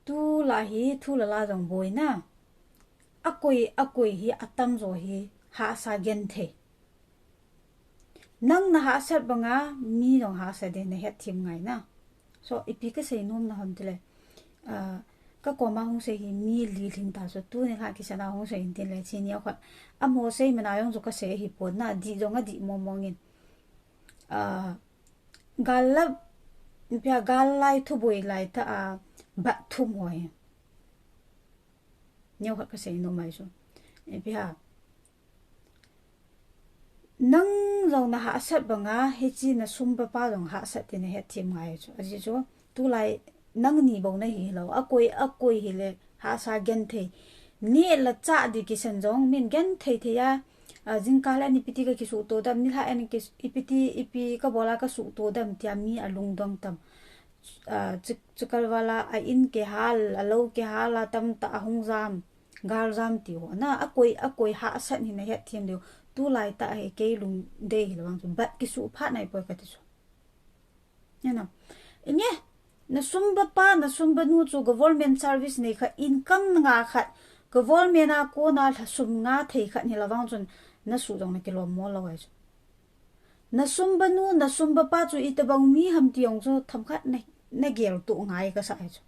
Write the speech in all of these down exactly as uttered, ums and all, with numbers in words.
Tulai hi thu le la jong boina. Akoi, akoi hi atamjo hi hahsa genthei. Nang na hahsat banga mi jong hahsa ding na hetthem ngai na. So, ipi kasei nom na ham tile. Ah, kakoma hung sei hi mi li lhing ta so tuni lha kisana hung sei in tin le chi ni akhat. Amaho sei mana jong so kasei hi pon na di jong adih mong mong in. Ah, gal la, pia gal lai thuboi lai ta a bat thum ho hi. Neo khat kasei nom mai so. Ipi ha. Nang jong na hahsat banga, hiche na sum pa pa jong hahsat tin na hetthem ngai chu. Ajeh chu, tulai nangni bou na hilou. Akoi, akoi hile, hahsa genthei. Neh le chah di kisan jong, min genthei thei a. Ah, jingkah le ani ipi ti kakisuhto dem, nilhah ani kis-, ipi ti, ipi kabol a kasuhto dem, tia mi alungdong tam. Ah, chu, chukal vala a in kihal, alou kihal a tamtah ahung jam. Gal jam ti ho. Na, akoi, akoi hahsat hi na hetthem diu. Tulai tah hi kei lungdei hilou vang chu. Bat kisuh phat nai poi kati chu. Nge na. Nge, na sum pa pa, na sum pa nu chu government service nei khat, income nga khat, government a kona lha sum nga thei khat hilou vang chun, na suh jong na kilom mo lou ai chu. Na sum pa nu, na sum pa pa chu itobang mi ham ti jong chu themkhat na, na gel toh ngai kasa ai chu.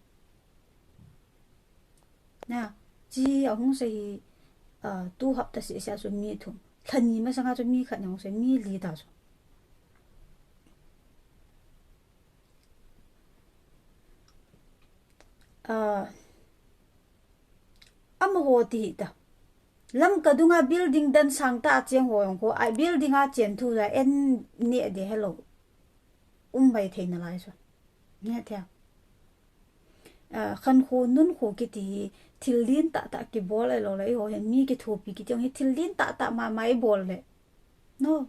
Na, chi ahung sei hi, ah, tu hapta seh seh a chu mi thum. Lha ni masanga chu mi khat na hung sei, mi li ta chu. Ah, amaho ti hi ta. Lamka dunga building dan sang tah a cheng ho jong kho, a building a chen thu la en neh de helou. Um bai thei nalai chu. Nge thia. Ah, khankho nunkho kiti hi thil lin tah tah kibol ahilou le, eiho hin mi kithopi kiti jong hi thil lin tah tah mama ibol le. No.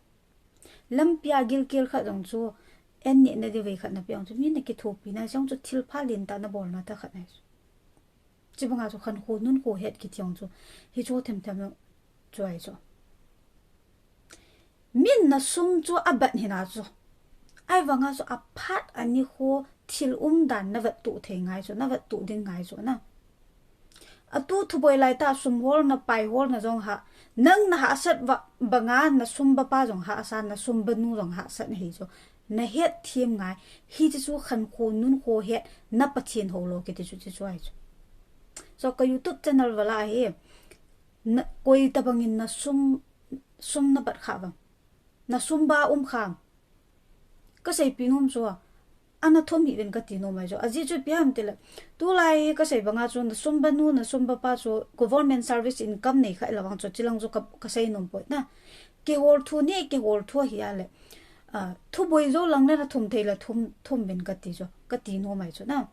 Lampi a gilkel khat jong chu, en neh na di vei khat na pe jong chu, mi na kithopi na jong chu thil pha lin tah na bol na tah khat na chu. Chi banga chu khankho nunkho het kiti jong chu, hichu themthem chu ai chu. Min na sum chu abat hina chu. Ahivanga chu aphat ani kho thil umdan na vettuh thei ngai chu, na vettuh ding ngai chu na. Atu thuboi lai tah sum holna, pai holna jong ha. Nang na hahsat va, banga na sum pa pa jong hahsa, na sum pa nu jong hahsat na hi chu. Na hetthem ngai. Hiche chu khankho nunkho het, na Pathen hou lou kiti chu, chu chu ai chu. So ka YouTube channel vala hi. Na, koi tabangin na sum, sum na bat kha vang. Na sum pa um kham. Kaseipi nom chu a. Ana thum hih uvin kati nom ai chu. Ajeh chu ipi ham tile. Tulai kasei banga chu na sum pa nu, na sum pa pa chu government service income nei kha ilou vang chu chilang chu ka, kasei nom poi na. Kihol thu ni, kihol thu hi a le. Ah, thuboi jou lang le na thum thei le thum, thum uvin kati chu. Kati nom ai chu na.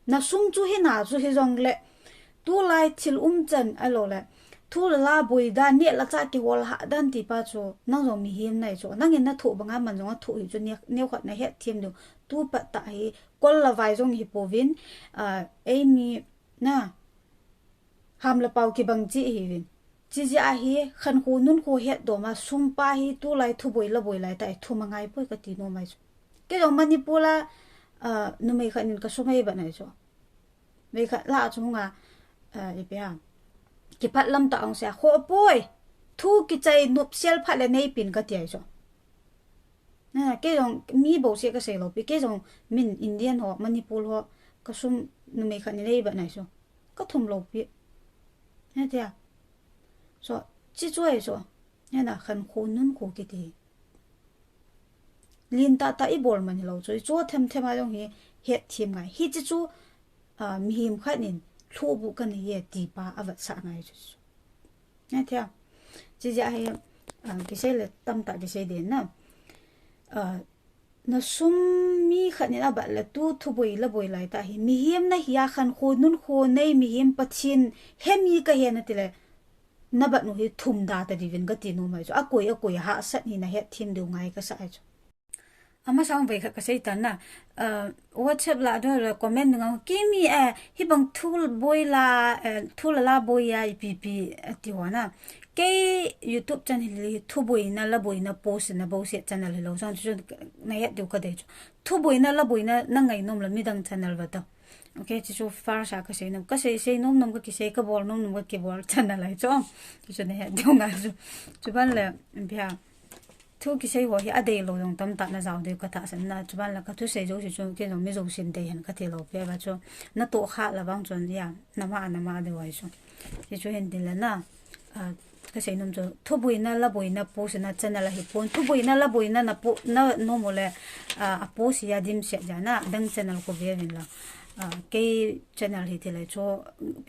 Na sum chu hina chu hijong le, tulai thil umchan ahilou le, thu le la boi dan, neh le chah kihol hah dan ti pa chu, nang jong mihem nai chu, nangin na thoh banga man jong athoh hi chu, neo, neo khat na hetthem diu, tu pat tah hi, kol le vai jong hi pouvin, ah, eimi, na, ham le pao kibang chi hi uvin. Chi jeh a hi, khankho nunkho het dom a, sum pa hi, tulai thuboi le boi lai tah hi, thum angai poi kati nom ai chu. Kei jong Manipur a, ah, numei khat in ka sum ei bat nai chu. Vei khat la chu hung a, ah, ipi ham. Kiphat lam tah hung sei a, khoh poi. Thu kichai nop sel phat le nei pin kati ai chu. Na, kei jong mi bou seh kasei lou pi, kei jong min Indian ho, Manipur ho, ka sum numei khat in ei bat nai chu. Ka thum lou pi. He tia. So, chi chu ai chu. He na khankho nunkho kiti. Lin tah tah ibol man hilou chu. Chu themthem a jong hi hetthem ngai. Hiche chu, ah, mihem khat in lhuh bu kana hi ti pa avetsah ngai chu. He tia. Chi jeh a hi, ah, kisei le tamtah kisei den na. Ah, Na sum mi khat in abat le tu thuboi le boi lai tah hi. Mihem nahi a khankho nunkho nei mihem Pathen hemi kahi nati le. Na bat u hi thum da ta diuvin kati nom ai chu. Akoi, akoi hahsat hi na hetthem diu ngai kasa ai chu. Amasang vei khat kasei tan na. Ah, WhatsApp la dong le comment nunga kimi, eh, hibang thu boi la, eh, thu le la boi a ipi pi, eh, ti ho na. Kei YouTube channel hi thuboina, laboina, post na bou seh channel hilou. Jong chu na het diu kadei chu. Thuboina, laboina, na ngai nom le midang channel va ta. Ok, chuchu first a kasei nom, kasei, sei nom nom kakisei, kabol nom nom kakibol channel ahi chu. Chuchu nahet diu ngai chu. Chuban le, bia, thu kisei ho hi adeilou jong tamtah najao diu katahsan na. Chuban le kathusei jouse chu, kei jong mi jousen dei hen kati lou pi a chu. Natoh kha la vang chun, ya, nama, nama diu ahi chu. Chuchu hin tin le na, ah, kasei nom chu, thuboina, laboina post na channel ahi pon. Thuboina, laboina na po-, na nom u le, ah, a post hi adimset jeh a na, adang channel khu ve uvin lang. Ah, kei channel hi ti le chu,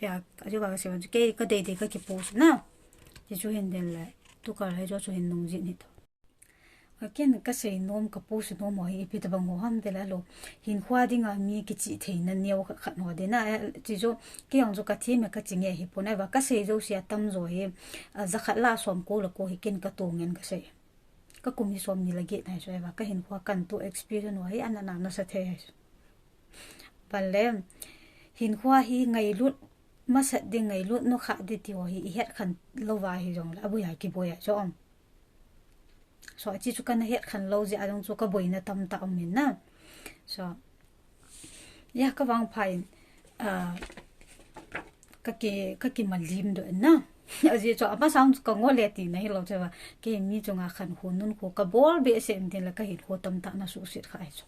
ya, achu ba kasei chu, kei kadei dei kakipost na. Chuchu hin tin le, tukal hi chu chu hin nung jin hi to. Akin kasei nom, kapost nom ho hi ipi tabang ho ham ti le lo. Hinkho dinga mi kichih theina neo khat khat ho ding na, eh, chuchu, kei jong chu kathem e kaching e hi pon ahi va, kasei jouse atamjo hi, ah, jakhat la som ko le ko hi ken katoh ngen kasei. Kakum hi somni le get ahi chu ahi va, kahinkho kantoh experience ho hi ana na nasa thei ahi chu. Ban le, hinkho hi ngailut masat ding, ngailut nokha ding ti ho hi ihet khen lou va hijongle, aboi a kiboi a chu um. So, chuchu kana het khen lou jeh a jong chu kaboina tamtah um in na. So, ya, kavangpha in, ah, kaki, kakimalim doh in na. Ajeh chu amasang chu kangol e tina hilou chu va. Kei mi chunga khankho nunkho kabol behseh in tin le kahinkho tamtah nasuhset kha ahi chu.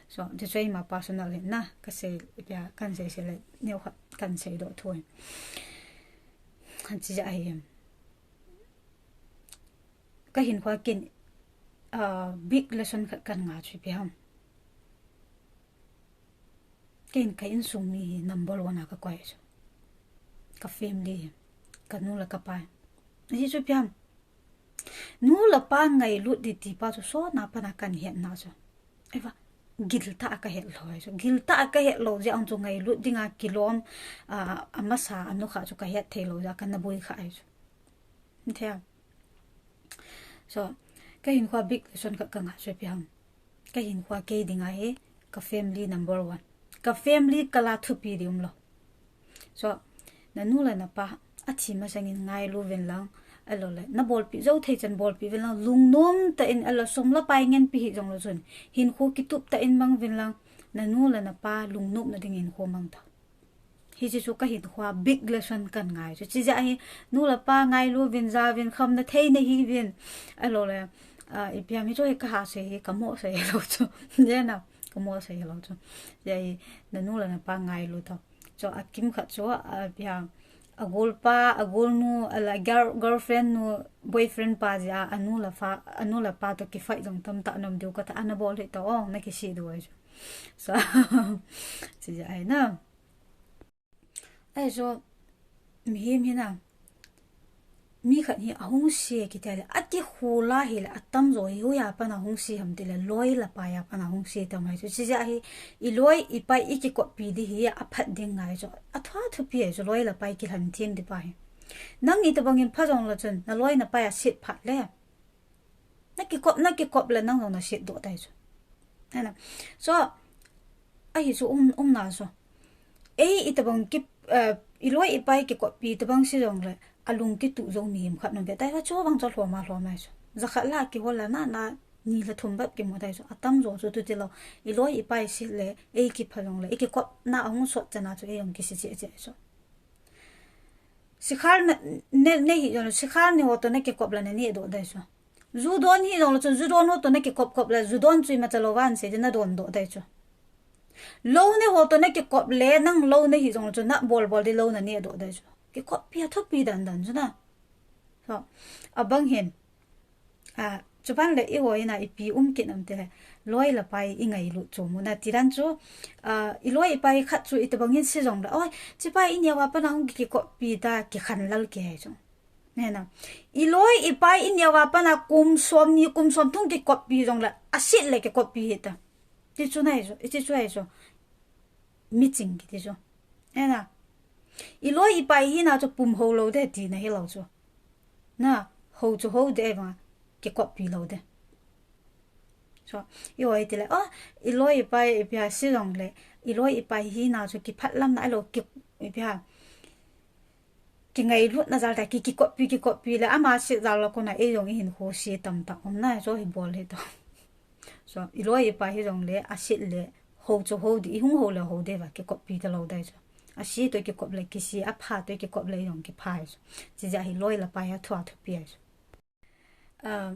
So, chuchu ima personal hin na, kasei, ya, kahin sei sei le, neo khat kahin seidoh thu hin. Chuche ahi. Kahinkho a ken, ah, big lesson khat kahin ngai chu ipi ham. Ken ka insung mi hi number one a kakoi chu. Ka family hi. Kanu le kapa. Hichu ipi ham. Nu le pa ngailut ding ti pa chu sotna pana kahin hetna chu. Ahi va, giltah a kahet lou ahi chu. Giltah a kahet lou jeh a chu ngailut dinga kilom, ah, amasa anokha chu kahet thei lou jeh a kana boi kha ahi chu. Hithei a. So, kahinkho a big lesson khat kangai chu ipi ham. Kahinkho a kei dinga hi, ka family number one. Ka family kala thupi ding umlou. So, nanu le napa, athi masangin ngailu uvin lang, ahilou le, nabolpi jou thei chan bolpi uvin lang, lungnom tah in, ahilou le sum le pai ngenpi hijong leu chun, hinkho kitup tah in mang uvin lang, nanu le napa lungnopna ding hinkho mang tau. Hiche chu kahinkho a big lesson kahin ngai chu. Chijeh a hi, nu le pa ngailu uvin, ja uvin, khamna thei nahi uvin. Ahilou le, ah, ipi ham hichu hi kaha sei hi, kamo sei hilou chu. Jeh a, kamo sei hilou chu. Jeh a hi, nanu le napa ngailu tau. Chu akimkhat chu, ah, ipi ham, agolpa, agolnu, ahilou le girl-, girlfriend nu, boyfriend pa jeh a, anu le pa, anu le pa toh kifight jong tamtah na um diu katah, ana bol hih tau, oh, nakisih diu ahi chu. So, chijeh a hi na. Ahi chu, mihem hi na, mi khat hi ahung se kiti le, akikhola hile, atamjo hi hoiya pat a hung se ham tile, loi le pai a pat a hung se tam ahi chu. Chijeh a hi, iloi ipai ikikoppi ding hi aphat ding ngai chu. Athu thupi ahi chu, loi le pai kilhen them ding pa hi. Nang itobang in pha jong leu chun, naloi napai aset phat le, nakikop, nakikop le nang jong naset doh tai chu. Ahi na. So, ahi chu um, umna chu. Ei itobang ki, eh, iloi ipai kikoppi tobang se jong le, alung kituh jou mihem khat na um ve tai va chu vang chu lhom a lhom ahi chu. Jakhat la kihol le na, na ni le thum bep kimu tai chu. Atamjo chu tuti lou. Iloi ipai se le, ei kipha jong le, ikikopna ahung sot chan a chu ei jong kise cheh cheh chu. Sikhar na, ne, ne hijong le, sikhar ne ho toh nakikop le nane doh tai chu. Ju don hijong leu chun, ju don ho toh nakikop kop le, ju don chu imacha lou vang sei ding nadon doh tai chu. Lou ne ho toh nakikop le, nang lou ne hijong leu chun, nabol bol ding lou nane doh tai chu. Kikoppi athupi dan dan chu na. So, abang hin. Ah, chuban le eiho in a ipi um kit nam tile, loi le pai ingailut chu mu na ti dan chu, ah, iloi ipai khat chu itobang in se jong le, oi, hichepa ineo a pat a hung kikoppi ta kikhen lal kei chu. Ahi na. Iloi ipai ineo a pat a kum somni, kum somthum kikoppi jong le, aset le kikoppi hih ta. Ti chu na ahi chu, ti chu ahi chu. Miching kiti chu. Ahi na. Iloi ipai hina chu pum ho lou ding tina hilou chu. Na, ho chu ho ding ahi vang a, kikoppi lou ding. So, eiho hi tile, oh, iloi ipai ipi ham se jong le, iloi ipai hina chu kiphatlamna ahilou, ki, ipi ham, kingailutna jal ta, ki, kikoppi, kikoppi le, ama set jal lou kona, ei jong ihinkho se tamtah um na, chu hi bol hih tau. So, iloi ipai hijong le, aset le, Ho chu ho di, i hung ho le ho de va, kikop pi ta lou dai chu. A si to kikop le kisi, a pha to kikop le jong kipha chu. Chi ja hi loi la pai a thua thupi a chu. Ah,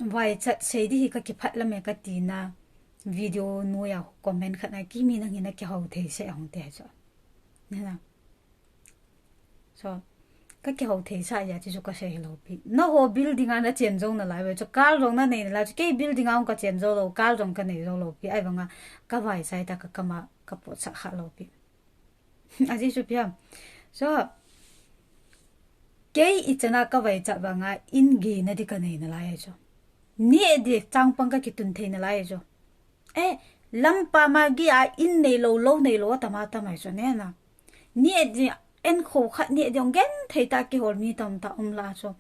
vai chat sei di hi ka kiphat la me ka ti na video nu ya comment khat na ki mi nang hi na ki ho thei se hong te chu. Na na. So, ka ki ho thei sa ya chi chu ka sei lo pi. Na ho building a na chen jong na lai ve chu kal jong na nei na lai chu kei building a hong ka chen jo lo, kal jong ka nei jo lo pi. Ai vang a ka vai sai ta ka kama ka pot sa kha lo pi. A ji chu pi ham. So, kei i chana ka vai cha vang a in gi na di ka nei na lai chu. Ni e di chang pang ka ki tun thei na lai chu. Eh, lampa ma gi a in nei lo lo nei lo ta ma ta mai chu ne na. Ni e di en kho khat ni e di ong gen thei ta ki hol mi tam ta um la chu.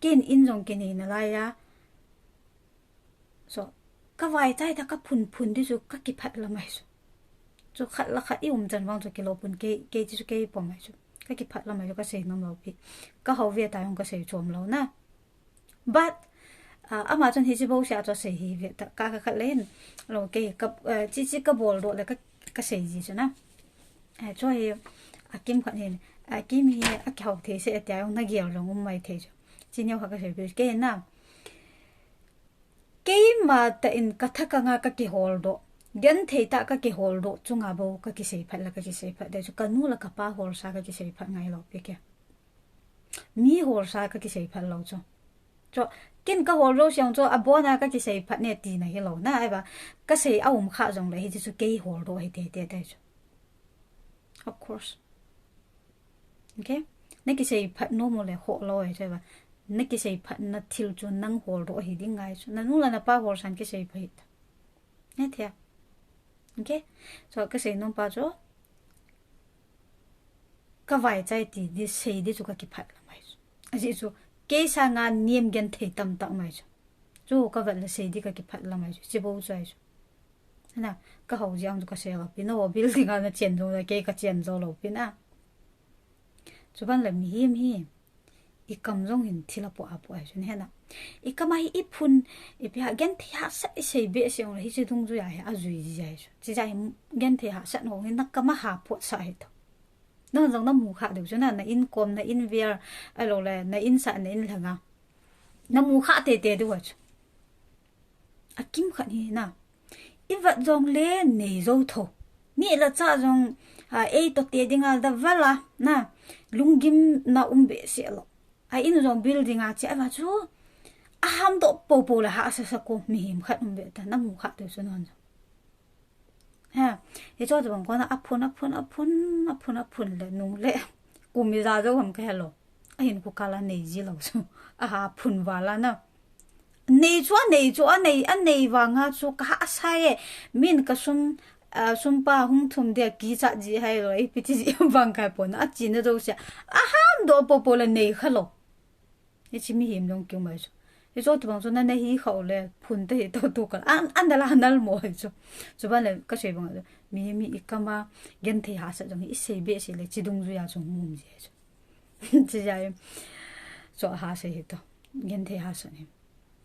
Kin in jong ki nei na lai ya. So, ka vai chai ta ka phun phun di chu ka kiphat la mai chu. Chu khat la khat i um chan vang chu ki lo phun kei, kei chi chu kei pom mai chu. Ka kiphat la mai chu ka sei nom lo pi. Ka ho ve ta jong ka sei chom lo na. But, ah, ama chun hi chi bo sia chu sei hi ve ta ka ka khat le hin. Lo kei ka, eh, chi chi ka bol do le ka, ka sei ji chu na. Eh, chu hi, a kim khat hin. A kim hi a ki ho thei se a tia jong na gel jong um mai thei chu. Chi neo kha ka sei pi kei na. Keima ta in ka thak anga ka kihol doh. Gen thei ta ka kihol doh chunga bo ka kisei phat la ka kisei phat dei chu ka nu la ka pa hol sa ka kisei phat ngai lo pi ke. Mi hol sa ka kisei phat lo chu. Chu kin ka hol lo siang chu a bon a ka kisei phat ne ti na hi lo na ai ba ka sei a um kha jong le hi chu kei hol doh hi te te dei chu. Of course. Okay? Na kisei phat nom le ho lo e che ba. Na kisei phat na thil chu nang hol doh hi ding ngai chu. Na nu la na pa hol san kisei phat. Ne thia. Okay? So ka sei nom pa chu. Ka vai chai ti di sei di chu ka kiphat la mai chu. A ji chu kei sa nga niam gen thei tam tak mai chu. Chu ka vat la sei di ka kiphat la mai chu. Chi bo chu ai chu. Na, ka ho jiang chu ka sei lo pi na, building a na chen jong le kei ka chen jo lo pi na. Chu ban le mihem hi, i kam jong hin thil a po a po ai chu ne na. I kam a hi i phun, i pi ha gen thei ha sa i sei be se ong le hi chi dung ju ya hi a jui ji ai chu. Chi ja hi gen thei ha sa no hin na kam a ha po sa hi to. Na jong na mu kha deu chu na, na in kom, na in viar, a lo le, na in sa, na in lhanga. Na mu kha te te deu chu. A kim khat hi na. I vat jong le nei jo tho. Ni la cha jong, a, ei to te ding a da vala, na. Lunggim na um be se lo. A in jong building a che a va chu. A ham to po po la ha sa sa ko mihem khat um be ta na mu kha te chu non jong. Ha, hi chu bang ko na a phun, a phun, a phun, a phun, a phun le nung le. Kum i ja jo ham ka he lo. A hin ku kala nei ji lo chu. A ha phun vala na. Nei chu a nei chu a nei, a nei vanga chu ka ha sa e. Min ka sum, a, sum pa hung thum dia ki cha ji hai lo. I pi ti ji vang kai pon. A chi na jo sia. A ham do po po le nei kha lo. Hi chi mihem jong kiu mai chu. Hi chu ti bang chu na na hi khau le phun te hi to tu ka. An, an da la nal mo hi chu. Chu ban le ka sei bang chu. Mihem hi i kam a gen thei ha sa jong hi i sei be se le chi dung ju ya chu mum ji chu. Chi ja i. Chu ha sei hi to. Gen thei ha sa ni.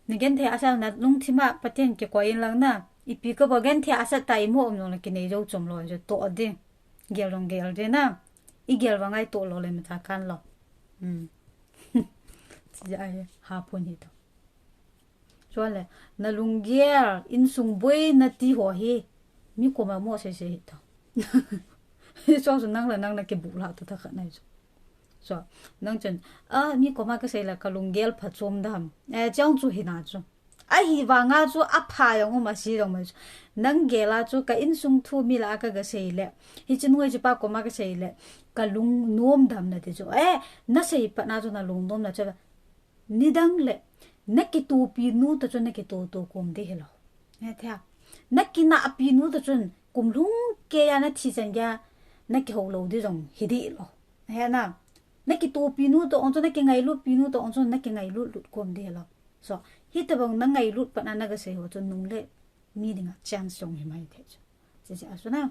Na gen thei ha sa na lungthim a Pathen kikoi in lang na. I pi ka ba gen thei ha sa ta i mo um jong le ki nei jo chom lo chu to a ding. Gel jong gel de na. I gel vang ai to lo le ma ta kan lo. Hmm. Chi ja i ha phun hi to. Chuan le, na lunggel, insung boi na ti ho hi, mi koma mo sei sei hi to. Chuan chu nang le nang na kibuk la ta ta khat nai chu. Chu, nang chun, a, mi koma ka sei la ka lunggel pha chom dam. Eh, chuan chu hi na chu. A hi vanga chu a pha jong um a si jong mai chu. Nang gel a chu ka insung thu mi la ka ga sei le. Hi chu nui chu pa koma ka sei le. Ka lung nom dam na ti chu. Eh, na sei pa na chu na lung nom na chu. Nidang le, na kitopi nu ta chun na kitoto kom di hi lo. Nge thia. Na kinapi nu ta chun kum lhung kei a na thi chan gei a na kiho lo di jong hi di lo. He na. Na kitopi nu ta ong chun na kingailut pi nu ta ong chun na kingailut lut kom di hi lo. So, hi ta bang na ngailut pat na na ga sei ho chun nung le mi dinga chance jong hi mai thei chu. Chi chi a chu na.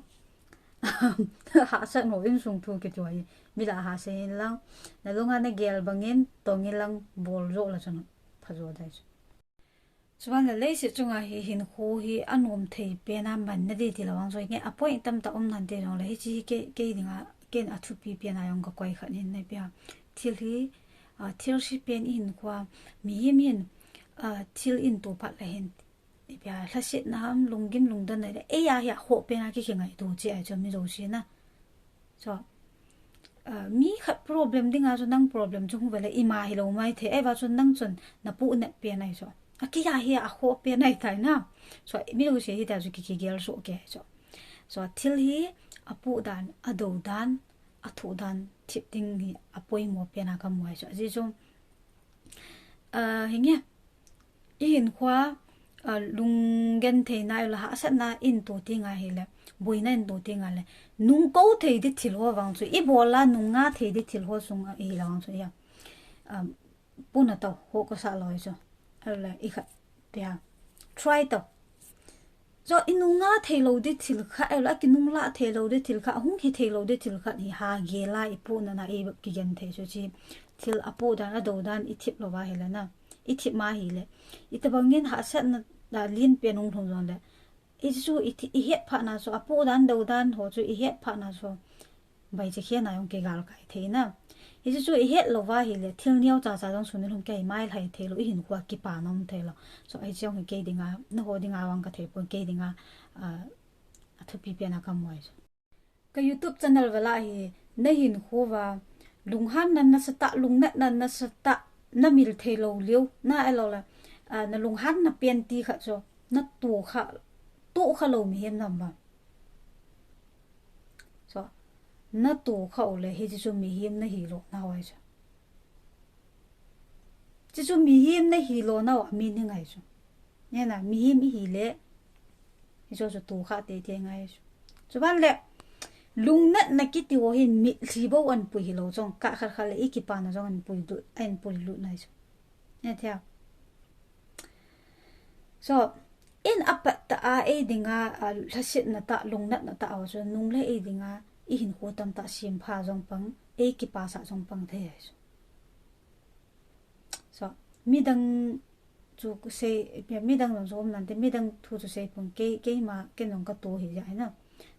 Hahsat mo insung thu kiti ho hi. Mi la hahsat in lang. Na lunga na gel bangin tong in lang bol jo la chu na. Pha jo dai chu. Chuban le leiset chunga hi hinkho hi anom thei pen a man na di ti lo vang chu, nge a point tamtah um nante jong le, hiche hi kei, kei dinga, ken a thupi pen a jong ka koi khat hin nei pia. Thil hi, a, thil si pen i hinkho a, mihem hin, a, thil in to phat le hin, i pia, lhasetna ham, lunggim lungdon na le, ei a hi a khoh pen a ki, kingaito che ahi chu mi jouse na. So, a, mi khat problem dinga chu nang problem chu hung ve le ima hi lo mai thei. Ei va chu nang chun na pu nat pen ahi chu. A kei a hi a khoh pen ahi tai na. So, mi lo se hi ta chu ki, kigel so ke ahi chu. So, thil hi a pu dan, a do dan, a thu dan, thip ding hi a poimo pen a ka mu ahi chu. Ajeh chu, a, hinge, i hinkho a, a, lunggenthei na i la hahsatna in to ti ngai hi le, boina in to ti ngai le, nung ko thei di thil ho vang chu, i bol a nung nga thei di thil ho sung a i hi la vang chu, ya. Um, puna to, ho ko sa loi chu. A le, i khat, tia, try to. Chu i nung nga thei lo di thil khat, a la ki nung la thei lo di thil khat, hung hi thei lo di thil khat hi ha ge la i pu na na i bap ki gen thei chu chi. Thil a pu dan, a do dan, i thip lo va hi le na. I thip ma hi le. I tabang ngin hahsatna da lin pen hung thum zon le. I chu i thi-, i het phat na chu, a pu dan, do dan ho chu i het phat na chu. Bai che khia na jong ke gal kai thei na. Hi chu chu i het lo va hi le, thil neo cha cha jong sun lum ke mai lai thei lo, i hinkho a kipa na um thei lo. So, ai chong hi kei dinga, na ho dinga vang ka thei pon kei dinga, a, a thupi pen a ka mu ahi chu. Ka YouTube channel va la hi, na hinkho va, lunghanna nasatah, lungnatna nasatah, na mil thei lo leo, na a lo la, a, na lunghanna pen ti khat chu, na to kha, to kha lo mihem nam va. So, na to kha u le, hi chu mihem na hi lo na u ahi chu. Chu chu mihem na hi lo na u a meaning ahi chu. Nge na, mihem i hi le, hi chu chu to kha te te ngai chu. Chuban le, lungnatna kiti ho hi mitlhi bou an pui hi lo chong, ka khat khat le i kipa na jong an pui lut, an pui lut na ahi chu. Nge thia. So, in a pat ta a ei dinga, a, lhasetna ta, lungnatna ta a chu, nung le ei dinga, i hinkho tamtah sempha jong pang, ei kipasah jong pang thei ahi chu. So, midang chu sei, midang jong chu um nante, midang thu chu sei pon, kei, keima, ken jong ka to hi ja ahi na.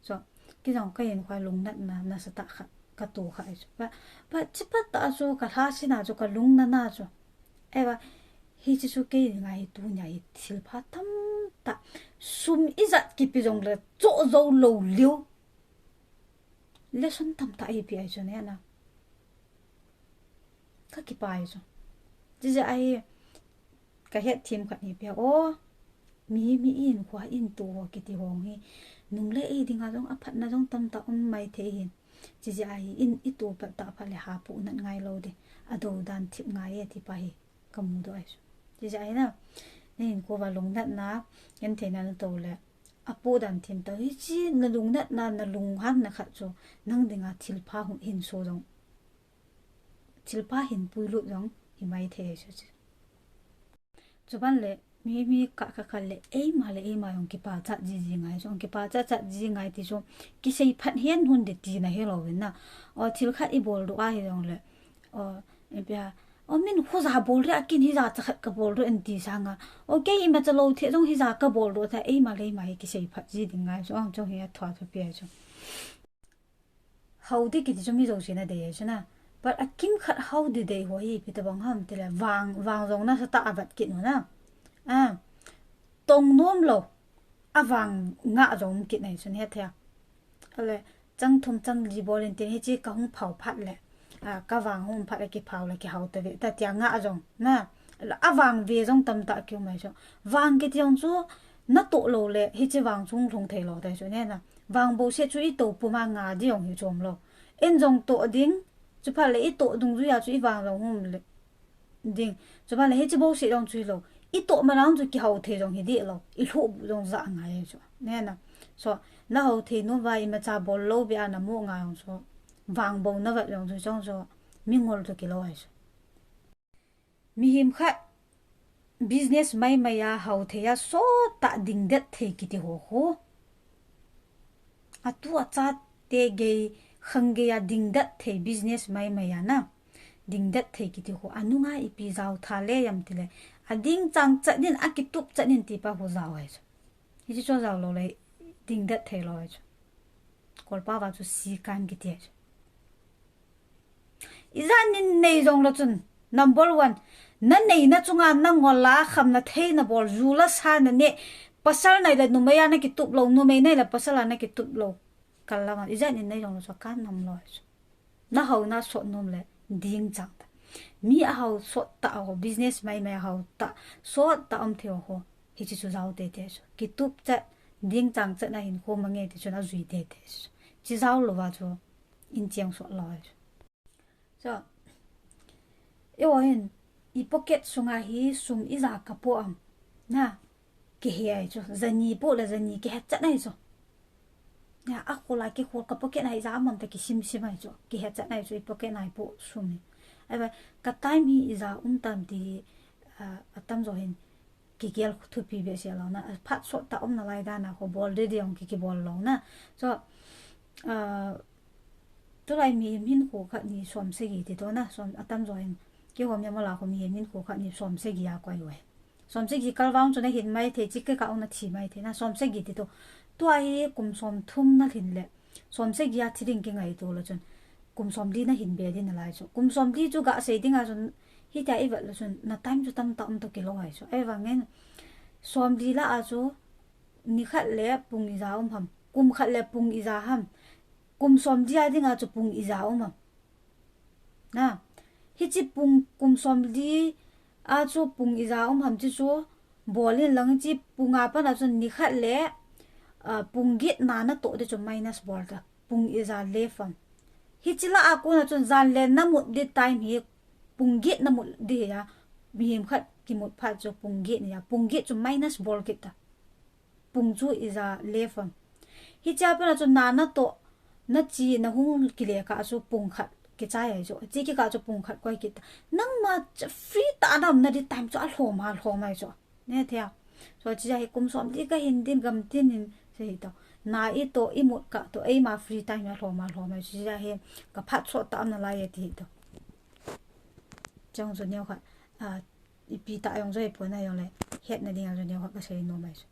So, kei jong ka hinkho a lungnatna, nasatah khat, ka to kha ahi chu. But, but, chi pat ta a chu, ka lhasetna chu, ka lungnatna chu. Ei va, hi chi chu kei dinga hi tunia hi thilpha tamtah. Sum ijat kipe jong le, cho jo lo leo. Lesson tamtah hi pe ahi chu ne na. Ka kipa ahi chu. Chi ja ahi, ka het thim khat hi pe o. Mi, mi in khua in to ho kiti ho hi. Nung le ei dinga jong a phatna jong tamtah um mai thei hin. Chi ja ahi in i to pat ta phat le ha pu nat ngai lo de. A do dan thip ngai e ti pa hi. Ka mu doh ahi chu. Chi ja ahi na. Na hinkho va lungnatna, gentheina na to le. A pu dan thim to. Hi chi na lungnatna, na lunghanna khat chu. Nang dinga thilpha hung hin so jong. Thilpha hin pui lut jong. Hi mai thei ahi chu chi. Chuban le, mi, mi kah, kah, kah le, eima le, eima jong kipa chat ji ji ngai, jong kipa chat chat ji ngai ti chu, kisei phat hian hun de ti na hi lo vin na. O thil khat i bol doh ahi jong le. O, i pia, o min khu ja bol re, a kin hi ja cha khat ka bol doh en ti sanga. O kei ima cha lo the jong hi ja ka bol doh ta, eima le, eima hi kisei phat ji ding ngai, jong, jong hi a thua thua pia jong. Hao di kiti chu mi jouse na dei ahi chu na. But a kim khat hao di dei ho hi ipi tabang ham ti le vang, vang jong nasatah a vat kit u na. A, tong nom lo. A vang ngah jong um kit na hi chu na he thei a. A le, chang thum chang li bol in tin hi chi ka hung phao phat le. A, ka vang hung phat le kiphao le kihao ta ve. Ta tia ngah jong na. A vang ve jong tamtah ki um ahi chu. Vang kiti jong chu na toh lo le hi chi vang chung lhung thei lo ta hi chu ne na. Vang bouseh chu i to puma nga di jong hi chom lo. In jong toh ding, chuphat le i toh dungjui a chu i vang jong hum le ding. Chuphat le hichi bouseh jong chu hi lo. I toh ma lang chu kihao thei jong hi di lo. I lhuh bu jong ja ngai chu. Ne na. So, na hao thei nom va imacha bol lo bia na mo nga jong chu. Vang bou na vat jong chu chong chu. Mingol chu kilo ahi chu. Mihem khat business mai mai a hao thei a sot tah ding det thei kiti ho khu. A tu a chate gei khang gei a ding det thei business mai mai a na. Ding det thei kiti ho. A nunga ipi jao tha le jam ti le. Ading chang chat in, akitup chat in ti pa khu jao ahi chu. Hiche chu jao lou le, ding det thei lou ahi chu. Kolpa va chu sikan kiti ahi chu. Ijat nin nei jong lou chun, number one, na neina chunga na ngol a kham na thei na bol, ju le sa na neh, pasal nai le numei a na kitup lou, numei nai le pasal a na kitup lou. Kal lama, ijat nin nei jong lou chu, kan nam lou ahi chu. Na hao na sot nom le ding chang ta. Mi a hao sot ta ho, business mai mai a hao ta, sot ta um thei ho. Hiche chu jao teitei chu. Kitup chat, ding chang chat na hin khu ma nge ti chu na jui teitei chu. Chi jao lou va chu, in cheng sot lou ahi chu. So, eiho hin, i pocket sunga hi sum ija ka po am. Na, kihe ahi chu. Jani po le jani kihe chat ahi chu. Ya, a khol a kikhol ka pocket na ija um am ti kisim sim ahi chu. Kihe chat ahi chu, i pocket na hi po sum hi. Ahivang, ka time hi ija um tam ti hi, ah, atam jo hin kigel thupi behseh lou na. Phat sot ta um nalai dan a khu bol ding ding ki, kibol lou na. So, ah, tulai mihem hinkho khat ni som sagi ti to na. Som, atam jo hin, keiho Myanmar a khu mihem hinkho khat ni som sagi a koi uve. Som sagi kal vang chu na hin mai thei, chik kei ka ong na thi mai thei na, som sagi ti to. Tua hi kum som thum na lhin le, som sagi a thi ding kingaito lou chun, kum som li na hin be ding nalai chu. Kum som li chu ga sei ding a chun, hitia i vet lou chun, na time chu tam ta um to kilou ahi chu. Ahivangin, som li lah a chu, ni khat le pung ija um ham, kum khat le pung ija ham, kum som li a ding a chu pung ija um ham. Na, hiche pung, kum som li a chu pung ija um ham ti chu, bol in lang hiche pung a pat a chun ni khat le, ah, pung get na na toh ti chu minus bol ta. Pung ija left ham. Hiche lah a kon a chun jan le na mut ding time hi pung get na mut ding hi a, mihem khat kimut phat chu pung get ni a, pung get chu minus bol kit ta. Pung chu ija left ham. Hiche a pat a chu na na toh, na chi na hung kile kah a chu pung khat kichai ahi chu. Chi kikah chu pung khat koi kit ta. Nangma chu free tah a na um na ding time chu alhom a lhom ahi chu. Ne thei a. So, chi a hi kum som li ka hin ding gam tin in sei hi to. Na i toh, i mut kah toh, eima free time a lhom a lhom ahi chu. Chi a hi ka phat sot ta um nalai e ti hi to. Chang chu neo khat, ah, ipi tah jong chu hi pon a jong le, hetna ding a chu neo khat ka sei nom ahi chu.